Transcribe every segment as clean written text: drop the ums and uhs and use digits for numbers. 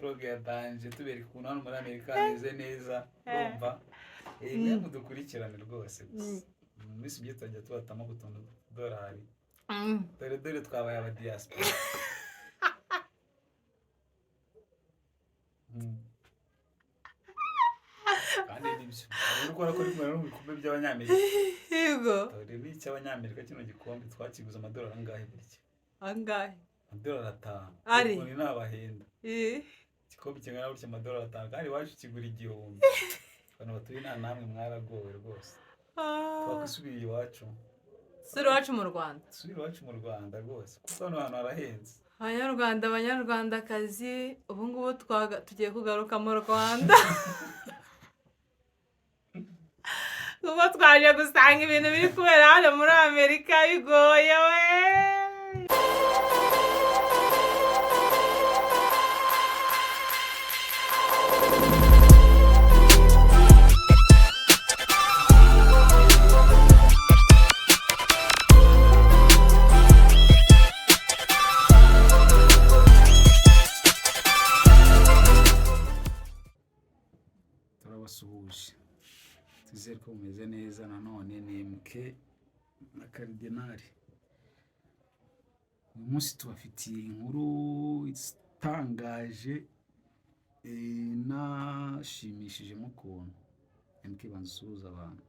Vlog ya danger, tubereka ukuntu hano muri Amerika hameze neza. Urumva, mwe mudukurikirane rwose gusa. Mu minsi mike tuzajya tubatamo utuntu tw'utudolari. Dore dore twabaye aba diaspora. Kandi nibyo, uri kubona ko uri kumwe no mu bikombe by'Abanyamerika. Yego. Dore ni icy'Abanyamerika. Kino gikombe twakiguze amadolari angahe burya? Angahe? Amadolari 5. Ari? Ukuntu nabahenda. Igikombe kingana gutya amadolari 5, kandi iwacu kigura 1000. Abantu batuye nta namwe mwaragowe rwose. Twakwisubira iwacu. Sura iwacu mu Rwanda. Dusubire iwacu mu Rwanda rwose, kuko hano hantu harahenze. Abanyarwanda, Abanyarwandakazi, ubu ngubu tugiye kugaruka mu Rwanda kuko twaje gusanga ibintu biri kubera hano muri Amerika bigoye we. Turabasuhuje, twizere ko mumeze neza. Nanone ni MK na Karidinali. Uyu munsi tubafitiye inkuru itangaje, inashimishijemo ukuntu. MK, banza usuhuze abantu.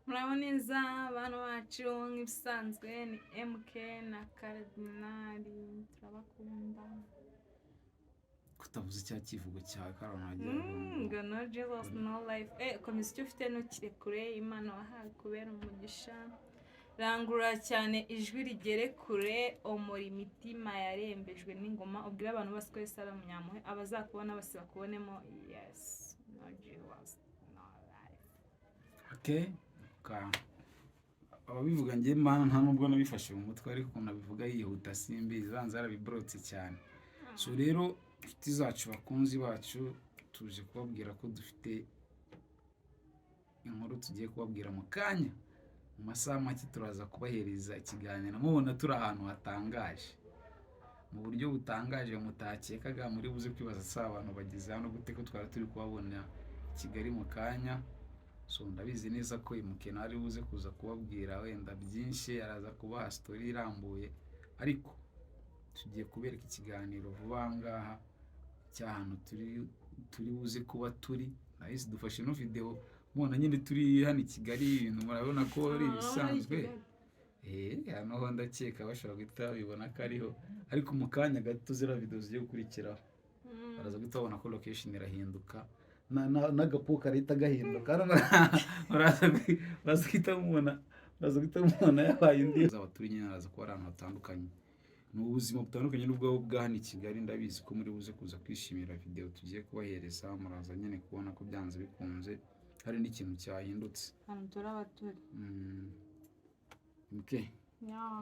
Murabo neza abantu bacu, nk'ibisanzwe ni MK na Karidinali, turabakunda. Kutavuze cya kivugo cyawe ko abantu bagira ngo Ngo no Jesus no life. Komeza icyo ufite ntukirekure, Imana wahawe kubera umugisha. Rangurura cyane ijwi rigere kure, omora imitima yarembejwe n'ingoma, ubwire abantu bose ko Yesu ari umunyampuhwe, abazakubona bose bakubonemo. Yes, no Jesus no life. Okay. Ababivuga njye mana nta nubwo nabifashe mu mutwe, ariko ukuntu abivuga yihuta simbizi, banza yarabiborotse cyane. So rero inshuti zacu, bakunzi bacu, tuje kubabwira ko dufite inkuru tugiye kubabwira mu kanya. Mu masaha make turaza kubahereza ikiganiro. Mubona turi ahantu hatangaje mu buryo butangaje mutakekaga. Muri buze kwibaza se abantu bageze hano gute, ko twari turi kubabona i Kigali mu kanya. So ndabizi neza ko Imukena ari buze kuza kubabwira wenda byinshi, araza kubaha story irambuye, ariko tugiye kubereka ikiganiro vuba aha ngaha cy'ahantu turi buze kuba turi. Nahise dufashe no video mubona nyine turi hano i Kigali, ibintu murabona ko ari ibisanzwe. Hano ho ndakeka bashobora guhita babibona ko ariho, ariko mu kanya gato ziriya video zigiye gukurikiraho baraza guhita babona ko location irahinduka, n'agapo karahita gahinduka. Hano muraza guhita mubona, muraza guhita mubona yabaye indi. Zaba turi nyine araza kuba ari ahantu hatandukanye, ni ubuzima butandukanye n'ubwabo bwa hano i Kigali. Ndabizi ko muri buze kuza kwishimira video tugiye kubahereza. Muraza nyine kubona ko byanze bikunze hari n'ikintu cyahindutse. Ahantu turaba turi. Okay.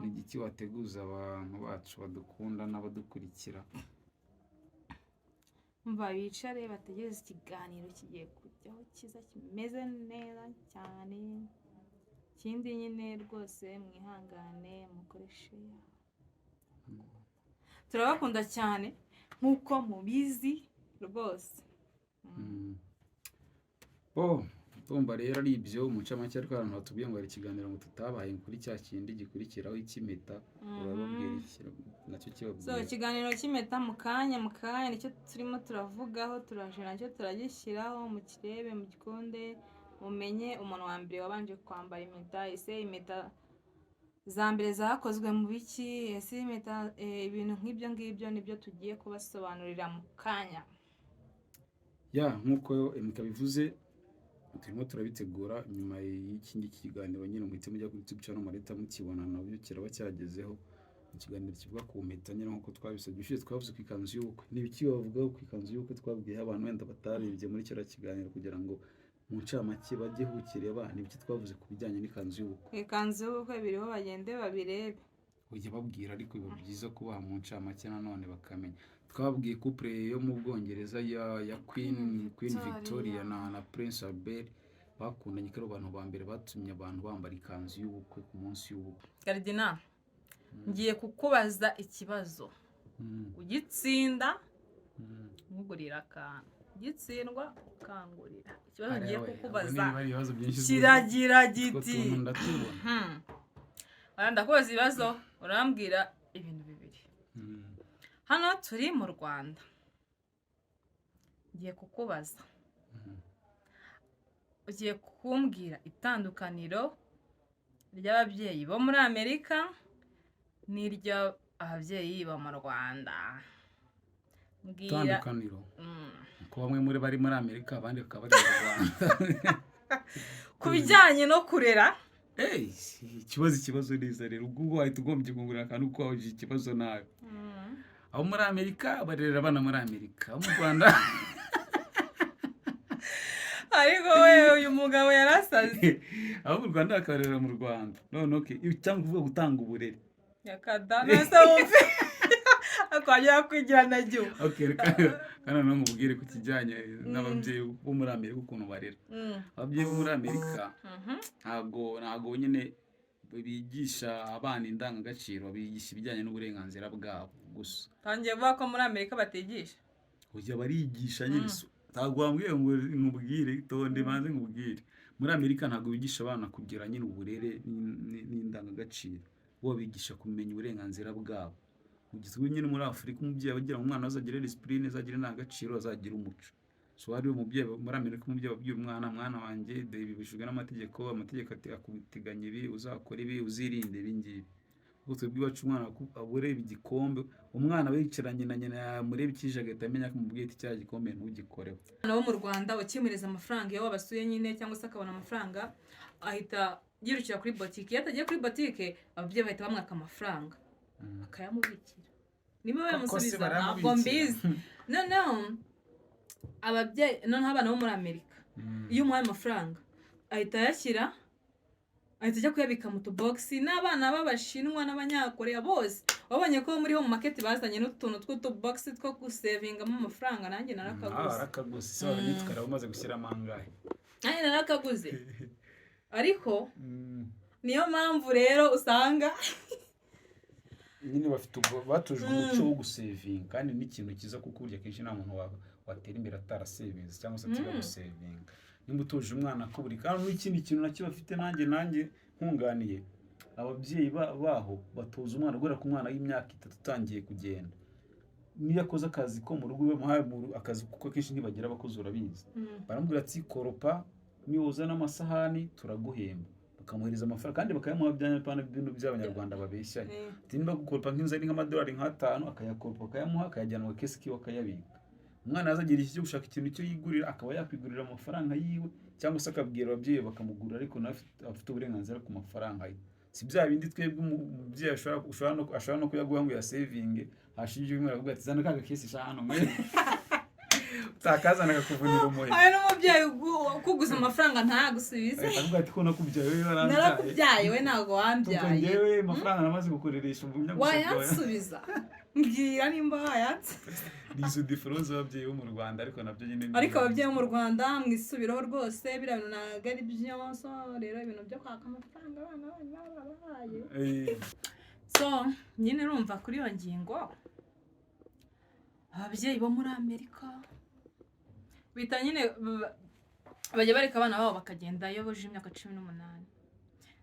Ni igiki wateguza abantu bacu badukunda n'abadukurikira? Umva, bicare bategereze ikiganiro kigiye kujyaho cyiza kimeze neza cyane. Ikindi nyine rwose mwihangane mukoreshe, turabakunda cyane nk'uko mubizi rwose. Oh, ndumva rero ari ibyo mu ncamake, ariko abantu batubwiye ngo hari ikiganiro ngo tutabaye kuri cya kindi gikurikiraho icy'impeta, urababwira iki nacyo? So Kibabwira. Ikiganiro cy'impeta mu kanya nicyo turimo turavugaho, turaje nacyo turagishyiraho, mukirebe, mugikunde, mumenye umuntu wa mbere wabanje kwambara impeta. Ese impeta za mbere zakozwe mu biki? Ese impeta, ibintu nk'ibyo ngibyo nibyo tugiye kubasobanurira mu kanya. Ya, nk'uko MK bivuze, turimo turabitegura. Nyuma y'iki ngiki kiganiro nyine muhite mujya kuri YouTube channel Marita mukibona, nabyo kiraba cyagezeho, ikiganiro kivuga ku mpeta nyine nk'uko twabisabye. Ushize twavuze ku ikanzu y'ubukwe. Ni ibiki bavugaho ku ikanzu y'ubukwe? Twabwiye abantu wenda batarebye muri kiriya kiganiro kugira ngo mu ncamake bajye bukireba. Ni ibiki twavuze ku bijyanye n'ikanzu y'ubukwe? Ku ikanzu y'ubukwe biriho, bagende babirebe. Ujya babwira, ariko biba byiza kubaha mu ncamake nanone bakamenya. Twabwiye couple yo mu Bwongereza ya Queen Victoria. Victoria na Prince Albert bakundanye, ko ari abantu ba mbere batumye abantu bambara ikanzu y'ubukwe ku munsi w'ubukwe. Karidina, ngiye kukubaza ikibazo, ugitsinda. Nkugurira akantu, gitsindwa ukangurira. Ikibazo ngiye Arewe, kukubaza ubwo niba ari ibibazo byinshi kiragira utwo giti tuntu ndatubona. Ndakubaza ibibazo, urambwira ibintu bibiri. Hano turi mu Rwanda, ngiye kukubaza, ugiye kumbwira itandukaniro ry'ababyeyi bo muri Amerika n'iry'ababyeyi bo mu Rwanda. Mbwira. Itandukaniro? Ko bamwe muri bari muri Amerika, abandi bakaba bari mu Rwanda. Ku bijyanye no kurera. Hey, ikibazo neza rero, ubwo wahita ugombye kungurira akantu kuko wabajije ikibazo nabi. Abo muri Amerika barerera abana muri Amerika, abo mu Rwanda Ariko we, uyu mugabo yarasaze. Abo mu Rwanda bakabarerera mu Rwanda. None okay, cyangwa kuvuga gutanga uburere. Nyakada nase wumve akongera kwigira najyo. Okay, reka kandi noneho nkubwire ku kijyanye n'ababyeyi bo muri Amerika ukuntu barera. Ababyeyi bo muri Amerika ntago nyine bigisha abana indangagaciro, bigisha ibijyanye n'uburenganzira bwabo gusa. Tangiye kuvuga ko muri Amerika batigisha. Ujya barigisha nyine, ntabwo wambwiye ngo nkubwire, tonde banze nkubwire. Muri Amerika ntabwo bigisha abana kugira nyine uburere n'indangagaciro, bo bigisha kumenya uburenganzira bwabo. Mu gihe nyine muri Afurika umubyeyi aba agira ngo umwana azagire discipline, azagire indangagaciro, azagire umuco. So hari umubyeyi muri Amerika, umubyeyi ababwira umwana: "Mwana wanjye, dore ibi bishijwe n'amategeko, amategeko akuteganya ibi, uzakora ibi, uzirinde ibi ngibi." Ubwo twebwe iwacu umwana ureba igikombe, umwana aba yicaranye na nyina, yamureba ikije agahita amenya ko umubwiye ati: "Cya gikombe ntugikoreho." Umwana wo mu Rwanda ukimureza amafaranga iyo wabasuye nyine, cyangwa se akabona amafaranga, ahita yirukira kuri botike. Iyo atagiye kuri botike, ababyeyi bahita bamwaka amafaranga bakayamubikira. Niba Koko se bayamusubiza ntabwo barayamubikira? mbizi. Noneho ababyeyi, noneho abana bo muri Amerika, iyo umuhaye amafaranga ahita ayashyira, ahita ajya kuyabika mu tubogisi. N'abana b'Abashinwa n'Abanyakoreya bose wabonye ko muri Home Market bazanye n'utuntu tw'utubogisi two gusevingamo amafaranga. Nanjye narakaguze. Warakaguze se? Waranyitwara umaze gushyiramo angahe? Nanjye narakaguze, ariko niyo mpamvu rero usanga Nyine bafite ubwo batojwe umuco wo gusevinga, kandi ni ikintu cyiza, kuko burya akenshi nta muntu watera imbere atarasevinze cyangwa se atiga gusevinga. Nimba utoje umwana ko buri, kandi n'ikindi kintu nacyo bafite, nanjye nkunganiye, ababyeyi baho batoza umwana guhera ku mwana w'imyaka 3 utangiye kugenda, niyo akoze akazi ko mu rugo bamuhaye akazi, kuko akenshi ntibagira abakozi, urabizi, baramubwira ati: "Koropa, niwoza n'amasahani turaguhemba." Bakamuhereza amafaranga kandi bakayamuha bya bintu by'Abanyarwanda babeshyanye. Ati niba gukoropa nk'inzu ari nk'amadolari nk'atanu, akayakoropa akayamuha, akayajyana mu gakesi kiwe akayabika. Umwana yazagira igihe cyo gushaka ikintu cyo yigurira, akaba yakwigurira amafaranga yiwe, cyangwa se akabwira ababyeyi bakamugurira, ariko nawe afite uburenganzira ku mafaranga ye. Si bya bindi twebwe umubyeyi ashobora no kuyaguha ngo uyasevinge, hashira ibyumweru akavuga ati: "Zana ka gakesi sha hano mwe," utakazana akakuvunira umuheto. Hari n'umubyeyi ukuguza amafaranga ntayagusubize. Ahita avuga ati: "Ko nakubyaye wowe warambyaye." Narakubyaye, we ntabwo Tuko wambyaye. Njyewe amafaranga namaze gukoresha umenya gusa. Wayansubiza? Mbwira nimba wayansubiza. Ni izo différence z'ababyeyi bo mu Rwanda, ariko nabyo nyine Ariko ababyeyi bo mu Rwanda mwisubiraho rwose, biriya bintu ntabwo ari byo. So rero ibintu byo kwaka amafaranga abana banyu barabahaye. So nyine urumva kuri iyo ngingo, ababyeyi bo muri Amerika bita nyine bajya bareka abana babo bakagenda iyo bujuje imyaka 18.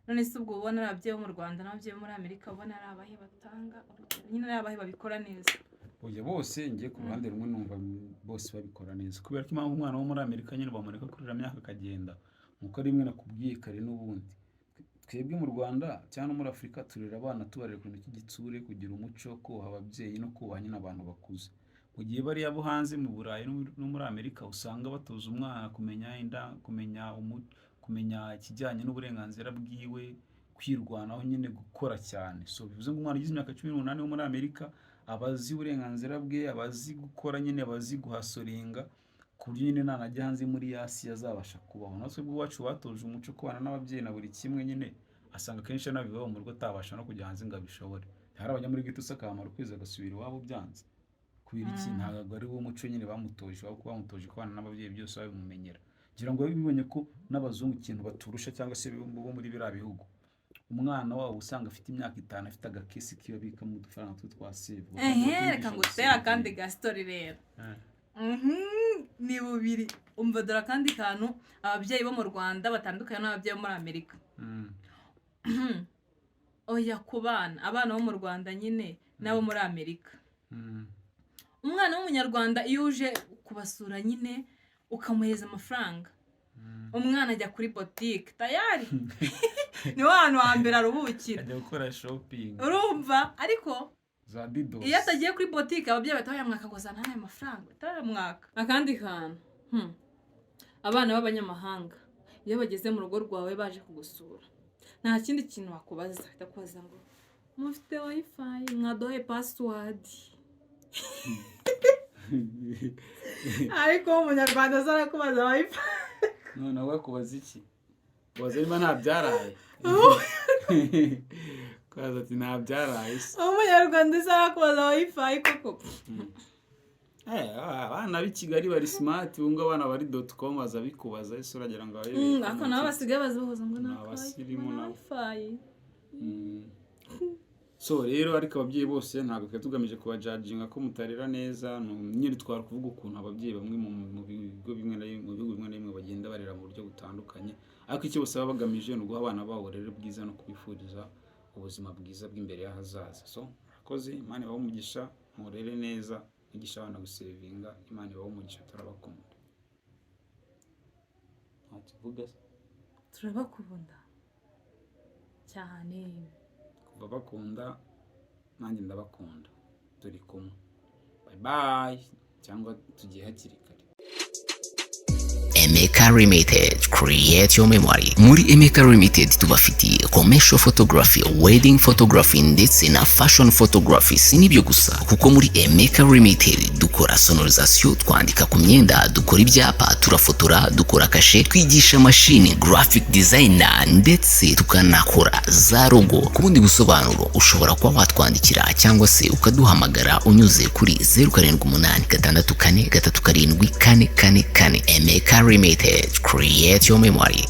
None se ubwo ubona ari ababyeyi bo mu Rwanda n'ababyeyi bo muri Amerika, ubona ari abahe batanga urugero nyine, ari abahe babikora neza? Oya, bose ngiye ku ruhande rumwe numva bose babikora neza, kubera ko impamvu umwana wo muri Amerika nyine bamureka kurira myaka akagenda, nkuko rimwe nakubwiye kare, n'ubundi twebwe mu Rwanda cyangwa no muri Afurika turera abana tubarera ku kintu cy'igitsure, kugira umuco, kubaha ababyeyi no kubaha nyine abantu bakuze, mu gihe bariya bo hanze mu Burayi no muri Amerika usanga batoza umwana kumenya inda, kumenya ikijyanye n'uburenganzira bwiwe, kwirwanaho nyine, gukora cyane. So bivuze ngo umwana ugize imyaka 18 wo muri Amerika aba azi uburenganzira bwe, aba azi gukora nyine, aba azi guhasoringa, ku buryo nyine nanajya hanze muri yasi azabasha kubaho. Natwe iwacu batoje umuco kubana n'ababyeyi na buri kimwe nyine, asanga akenshi anabibaho mu rugo atabasha no kujya hanze ngo abishobore. Hari abajya muri ghetto se akahamara ukwezi agasubira iwabo byanze. Kubera iki? Ntabwo ari wo muco nyine bamutoje, ahubwo bamutoje kubana n'ababyeyi byose babimumenyera. Ngira ngo bibonye ko n'abazungu ikintu baturusha, cyangwa se bo muri biriya bihugu, umwana wabo usanga afite imyaka 5 afite agakesi kiwe abikamo udufaranga twe twa save. Ehe, reka ngutere akandi ga story rero. Ni bubiri. Umva, dore akandi kantu ababyeyi bo mu Rwanda batandukanye n'ababyeyi bo muri Amerika. Oya, ku bana, abana bo mu Rwanda nyine n'abo muri Amerika. Umwana w'Umunyarwanda, iyo uje kubasura nyine ukamuhereza amafaranga, umwana ajya kuri botike tayari, niho hantu hambere aruhukira. Ajya gukora shopping. Urumva, ariko za didosi. Iyo atagiye kuri botike, ababyeyi bahita bayamwaka ngo zana aya mafaranga, bahita bayamwaka. Akandi kantu, abana b'abanyamahanga iyo bageze mu rugo rwawe baje kugusura, nta kindi kintu wakubaza, bahita kubaza ngo: "Mufite WiFi? Mwaduhaye password?" Ariko Umunyarwanda aza arakubaza WiFi? None we akubaza iki? Kubaza niba nta byaraye, kubaza ati: "Nta byaraye se?" Umunyarwanda aza arakubaza WiFi koko? Abana b'i Kigali bari smart ubu ngubu, abana bari .com baza bikubaza, ese uragira ngo abe Ariko nabo basigaye baza babaza ngo Ni nta abasirimu nabo. WiFi. So rero, ariko ababyeyi bose ntabwo twari tugamije kubajudginga ko mutarera neza. Nyine twari kuvuga ukuntu ababyeyi bamwe mu bigo bimwe na bimwe, mu bihugu bimwe na bimwe bagenda barera mu buryo butandukanye, ariko icyo bose baba bagamije ni uguha abana babo uburere bwiza no kubifuriza ubuzima bwiza bw'imbere y'ahazaza. So murakoze, Imana ibahe umugisha, murere neza, mwigisha abana gusavinga. Imana ibahe umugisha, turabakunda. Nta tuvuga se? Turabakunda cyane. Kuva bakunda, nanjye ndabakunda, turi kumwe, bye bye, cyangwa tugiye hakiri kare. Emeka Limited, create your memory. Muri Emeka Limited tubafitiye commercial photography, wedding photography ndetse na fashion photography. Si n'ibyo gusa, kuko muri Emeka Limited dukora sonorisation, twandika ku myenda, dukora ibyapa, turafotora, dukora kashe, twigisha machine, graphic designer ndetse tukanakora za logo. Ku bundi busobanuro ushobora kuba watwandikira cyangwa se ukaduhamagara unyuze kuri 0786437444. Emeka Limited, create your memory.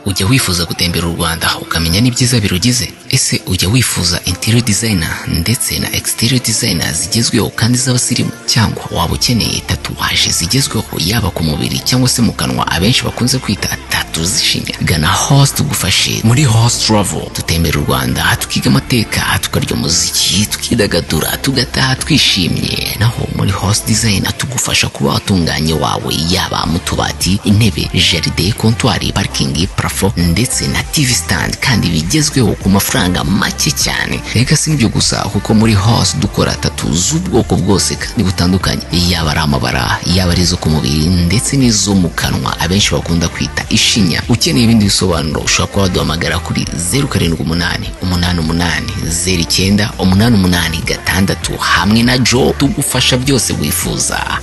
Ujya wifuza gutembera u Rwanda ukamenya n'ibyiza birugize? Ese ujya wifuza interior designer ndetse na exterior designer zigezweho kandi z'abasirimu? Cyangwa waba ukeneye tatouage zigezweho, yaba ku mubiri cyangwa se mu kanwa, abenshi bakunze kwita tattoo zishinya? Gana Host tugufashe. Muri Host Travel dutembera u Rwanda, tukiga amateka, tukarya umuziki, tukidagadura, tugataha twishimye. Naho muri Host Design tugufasha kuba watunganya iwawe, yaba mu tubati, intebe, jardin, comptoir, parking, plafond ndetse na TV stand, kandi bigezweho ku mafaranga make cyane. Reka si n'ibyo gusa, kuko muri Host dukora tattoo z'ubwoko bwose kandi butandukanye, yaba ari amabara, yaba ari izo ku mubiri ndetse n'izo mu kanwa, abenshi bakunda kwita ishinya. Ukeneye ibindi bisobanuro ushobora kuba waduhamagara kuri 0788808886. Hamwe na Joe tugufasha byose wifuza.